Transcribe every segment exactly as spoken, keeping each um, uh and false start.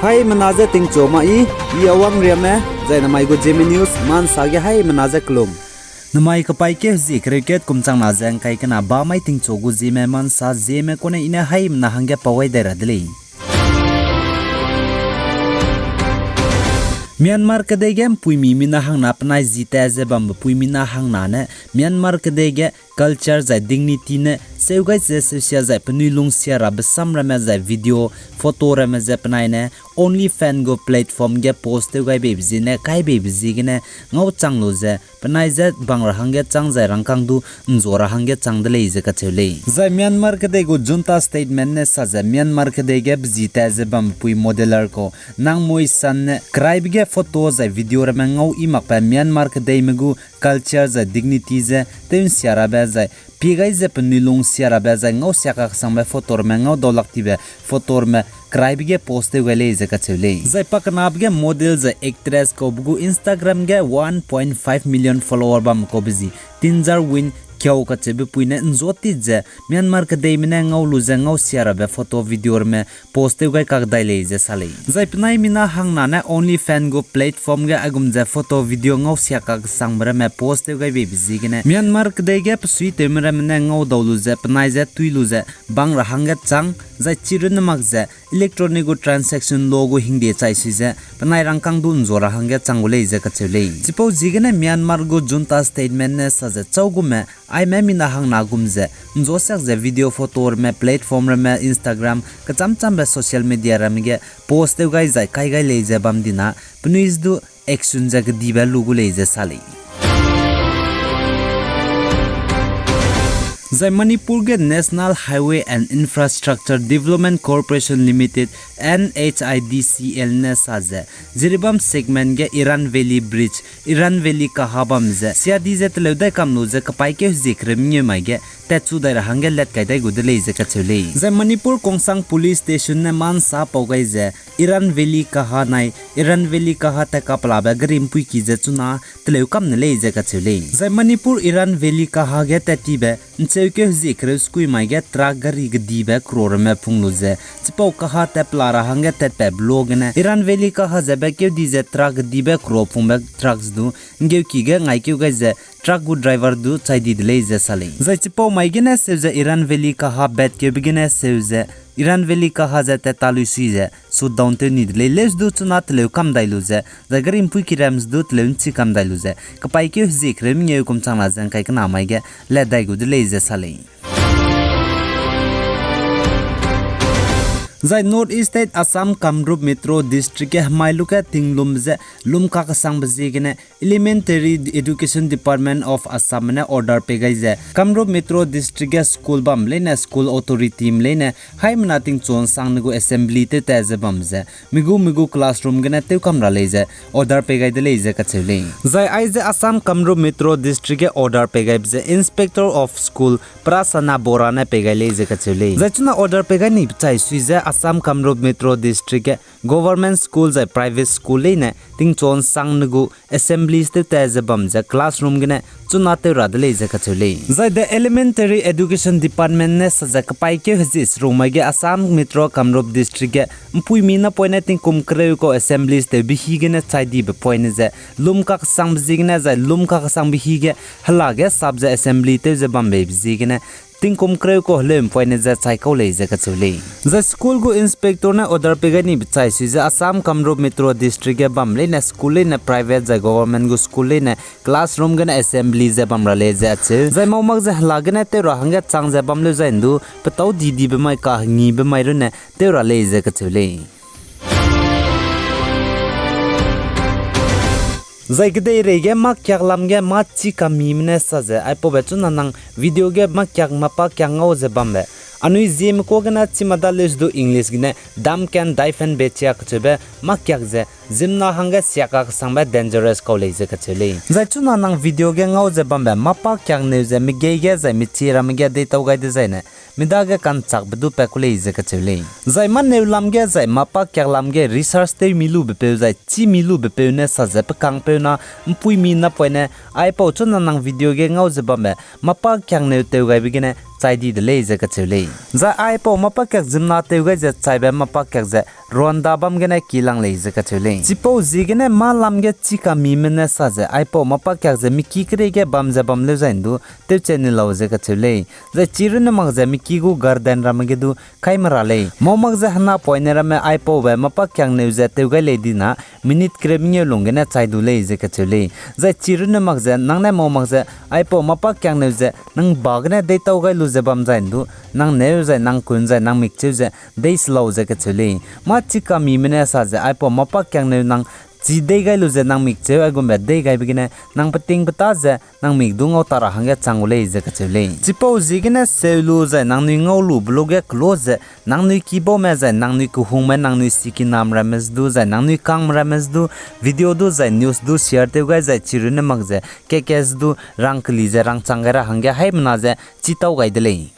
Haimena je tingchu ma i, i Awang Riame, zai namai gu Zeme News, mansa ge haimena je kelum. Namai kapaî keu zie kereu kat kum changna ze ngkai kena ba mai tingchu gu Zeme mansa Zeme kune i ne haimena hangge pau gai dai ra de lei. Myanmar kedei ge mpuimi mina hangna penai zi ta ze bambe pui mina hangna ne Myanmar kedei ge culture zai dignity ne seu gai ze seusia zai penui lungsia rabe sam ramme zai video, photo ramme ze penai ne OnlyFans gu platform ge post tew gai beibe ziene kai beibe ziegene ngau chang lu ze penai je bang ra hangge chang zai rangkâng du nzua ra hangge chang de lei ze kacheu lei. Zai Myanmar kedei gu junta statement ne sa ze Myanmar kedei ge bezi ta ze bambe pui modeler kau Nang Moi San ne keraibe ge photo zai video ramme ngau i makbe Myanmar kedeime gu culture zai dignity ze tew nsia rabe zai pie gai ze penui lungsia rabe zai ngau sia kaksangbe photo ramme ngau daulak tibe photo ramme keraibe ge post tew gai lei ze kacheu lei. Zai pakenabe ge model zai actress kaube gu Instagram ge one point five million follower bam kaube zi Tinjar Win Kyaw kacheube pui ne nzua tit ze Myanmar kedeime ne ngau lu ze ngau sia rabe photo video ramme post tew gai kak dai lei ze sa lei. Zai penai mina hangna ne OnlyFans gu platform ge aigum ze photo video ngau sia kaksangbe ramme post tew gai beibe ziegene Myanmar kedei ge pesuitewme ramme ne ngau dau lu ze penai je tui lu ze bang ra hangge chang, zai chirunne mak ze electronic gu transaction law gu hingde chai sui ze penai rangkâng du nzua ra hangge chang gu lei ze kacheu lei. Chipau ziegene Myanmar gu junta statement ne sa ze chau gume aime mina hangna gum ze nzua siak ze video photo ramme platform ramme Instagram kecham chambe social media ramme ge post tew gai zai kai gai lei ze bam dina penui du action ze kedibe lu gu lei ze sa lei. Zai Manipur ge National Highway and Infrastructure Development Corporation Limited, N H I D C L ne sa ze Jiribam segment ge Iran Valley Bridge, Iran Valley kaha bam ze siadi ze teleu dai kam lu ze kapaî keu hezie kereu mengeu mai ge tatchu dai ra hangge lat kai dai gu de lei ze kacheu lei. Zai Manipur Kongsang Police Station ne mansa pau gai ze Iran Valley kaha nai Iran Valley kaha tat kapelabe gari mpuiki ze chuna teleu kam ne lei ze kacheu lei. Zai Manipur Iran Valley kaha ge tat tibe ncheukeu hezie kereu sekui mai ge truck gari kedibe kro ramme pung lu ze chipau kaha tat pela ra hangge tatpatbe lo gene Iran Valley kaha ze be keu di ze truck kedibe kro pungbe trucks du nggeuki ge ngaikeu gai ze truck gu driver du chai di de lei ze sa lei. Zai chipau mai gene seu ze Iran Valley kaha bat keube gene seu ze Iran Valley kaha ze tat ta lui sui ze shutdown tew ni de lei. Leus du chuna teleu kam dai lu ze, zai gari mpuiki rams du teleu nchi kam dai lu ze kapaî keu hezie kereu mengeu kum changna ze ngkai kena mai ge lat dai gu de lei ze sa lei. Zai North East State Assam Kamrup Metro District ge hemai luge tinglum ze lum kakesangbe ziegene Elementary Education Department of Assam ne order pei gai ze Kamrup Metro District ge school bam leine school authority me leine haimena tingchunsang ne gu assembly tew ta ze bam ze mi gu mi gu classroom gene tew kam ra lei ze order pei gai de lei ze kacheu lei. Zai aize Assam Kamrup Metro District ge order pei gaibe ze Inspector of School Prasana Bora ne pei gai lei ze kacheu lei. Zai chuna order pei gai nibe chai sui ze Assam Kamrup Metro District ge government school zai private school leine tingchunsang ne gu assemblies tew ta ze bam ze classroom gene chuna tew ra de lei ze kacheu lei. Zai the Elementary Education Department ne sa ze kapaî keu hezie seruk mai ge Assam Metro Kamrup District ge mpuimi napoine tingkum kereu kau assemblies tewbe hi gene chai dibe poine ze lum kakesangbe ziegene zai lum kakesangbe hi ge hela ge sap ze assembly tew ze bam beibe ziegene tingkum kereu kau heleu mpoine ze chai kau lei ze kacheu lei. Zai school gu inspector ne order pei gai nibe chai sui ze Assam Kamrup Metro District ge bam leine school leine private zai government gu school leine classroom gene assembly ze bam ra lei ze acheu. Zai mau mak ze hela gene tew ra hangge chang ze bam leu zai ndu petâu di dibe mai kahengibe mai runne tew ra lei ze kacheu lei. Zai kedeirei ge mâkiak lam ge mâchi kamime ne sa ze aipaube chuna nang video ge mâkiak mâpa kiak ngau ze bambe anui Zeme kuâ gene chimada leus du English gene Damken Daifen Bechia kacheube mâkiak ze ziemmena hangge siak kakesangbe dangerous kau lei ze kacheu lei. Zai chuna nang video ge ngau ze bambe mâpa kiak neu ze megei ge zai michie ramme ge deitau gai dezaine midage ka'nchakbe du pat ku lei ze kacheu lei. Zai mâneu lam ge zai mâpa kiak lam ge research tew mi lubepeu zai chî mi lubepeu ne sa ze pe kangpeu na mpuimi napoine aipau chuna nang video ge ngau ze bambe mâpa kiak neu tew gaibe gene chai di de lei ze kacheu lei. Zai aipau mâpa kiak ziemmena tew gai ze chaibe mâpa kiak ze Rwanda bam gene kilang lei ze kacheu lei. Chipau ziegene mâ lam ge chikamime ne sa ze aipau mâ pakiak ze miki kereige bam ze bam leu zai ndu tewche ni lau ze kacheu lei. Zai chi runne mak ze miki gu garden ramme ge du kaime ra lei. Mau mak ze hena poine ramme aipaube mâ pakiangneu ze tew gai lei dina, minute kereu mengeu lung gene chai du lei ze kacheu lei. Zai chi runne mak ze nang ne mau mak ze aipau mâ pakiangneu ze nang ba gene deitau gai lu ze bam zai ndu, nang neu zai nang kun zai nang mikcheu ze dei se lau ze kacheu lei. Mâ chikamime ne sa ze aipau mâ pakiangneu nang chi dei gai lu ze nang mikcheu aigumbe dei gaibe gene nang peting petâ ze nang mik du ngau ta ra hangge chang gu lei ze kacheu lei. Chipau ziegene seu lu zai nangnui ngau lu be lu ge kelo ze nangnui kibaume zai nangnui kehungme nangnui sikinam ramme ze du zai nangnui kangme ramme ze du video du zai news du share tew gai zai chi runne mak ze keke ze du rang keli ze rangchang gai ra hangge haimena ze chitau gai de lei.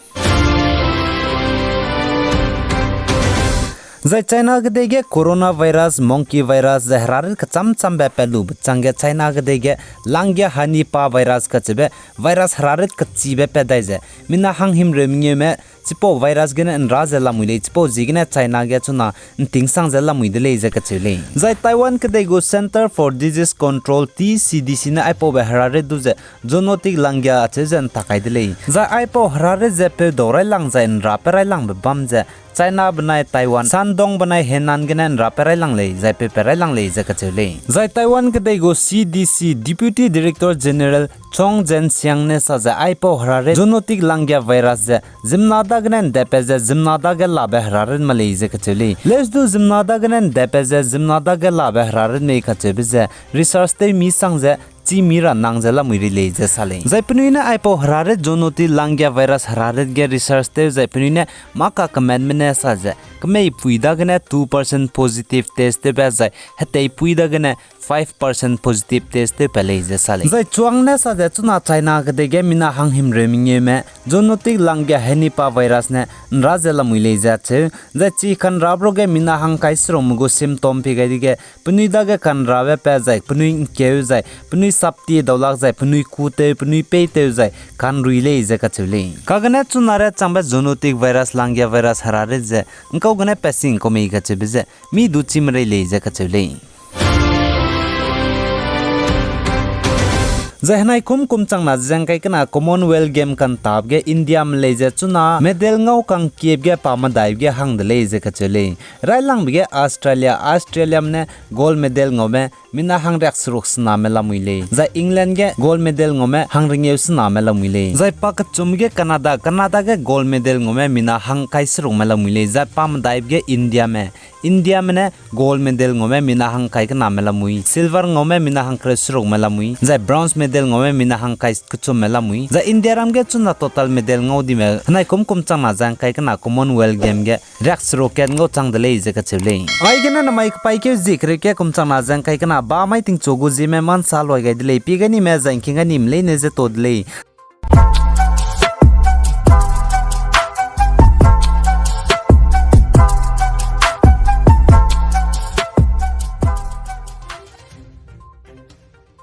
Zai China kedei ge coronavirus, monkey virus zai herarit kechâm châmbe pat lube chângge China kedei ge langge hanipa virus kacheube virus herarit kechibe pat dai ze mina hanghimreu mengeume chipau virus gene nra ze lamui lei, chipau ziegene China ge chuna ntingsang ze lamui de lei ze kacheu lei. Zai Taiwan kedei gu Center for Disease Control, T C D C ne aipaube herarit du ze zoonotic langge acheu ze ntak kai de lei. Zai aipau herarit ze peudau railang zai nra pe railangbe bam ze China benai Taiwan, Shandong benai Henan gene nra pe railang lei, zai peu pe railang lei ze kacheu lei. Zai Taiwan kedei gu C D C Deputy Director General Chong Zhenxiang ne sa ze aipau herarit zoonotic langge virus ze ziemmena dagene ndepat ze ziemmena dage labe herarit me lei ze kacheu lei. Leuse du ziemmena dagene ndepat ze ziemmena dage labe herarit mei kacheube ze research tew mi sang ze chî mi ra nang ze lamui ri lei ze sa lei. Zai penui ne aipau herarit zoonotic langge virus herarit ge research tew zai penui ne mâ kakemenme ne sa ze kemeipui dagene two percent positive test tewpat zai heteipui dagene five percent positive test tewpat lei ze sa lei. Zai chuang ne sa ze chuna China kedei ge mina hanghimreu mengeume zoonotic langge hanipa virus ne nra ze lamui lei ze acheu. Zai chi kanrabro ge mina hangkai serungme gu symptom pi gai dege penui dage kanrabe pat zai penui nkeu zai penui sapti daulak zai penui kutew penui peitew zai kanrui lei ze kacheu lei. Kagene chuna re changbe zoonotic virus langge virus herarit ze nkau gene pat sing kau mei kacheube ze mi du chî merei lei ze kacheu lei. Zai henai kum kum changna ze ngkai kena Commonwealth Game kantap ge Indiame lei ze chuna medal ngau kangkiep ge pa medaibe ge hang de lei ze kacheu lei. Railangbe ge Australia, Australiame ne gold medal ngaume mina hangriak seruk sename lamui lei. Zai England ge gold medal ngaume hangringeu sename lamui lei. Zai pa kechum ge Canada, Canada ge gold medal ngaume mina hangkai serukme lamui lei. Zai pa medaibe ge Indiame, Indiame ne gold medal ngaume mina hangkai kename lamui, silver ngaume mina hangkereu serukme lamui, zai bronze medal ngaume mina hangkai kechumme lamui. Zai Indiaram ge chuna total medal ngau dime henai kum kum changna ze ngkai kena Commonwealth Game ge riak seruk kat ngau chang de lei ze kacheu lei. Aigene namai kepaîkeu zie kereu ge kum changna ze ngkai kena bamai tingchu gu zieme mansa luai gai de lei, pie gai nime zai ngking gai nime leine ze to de lei.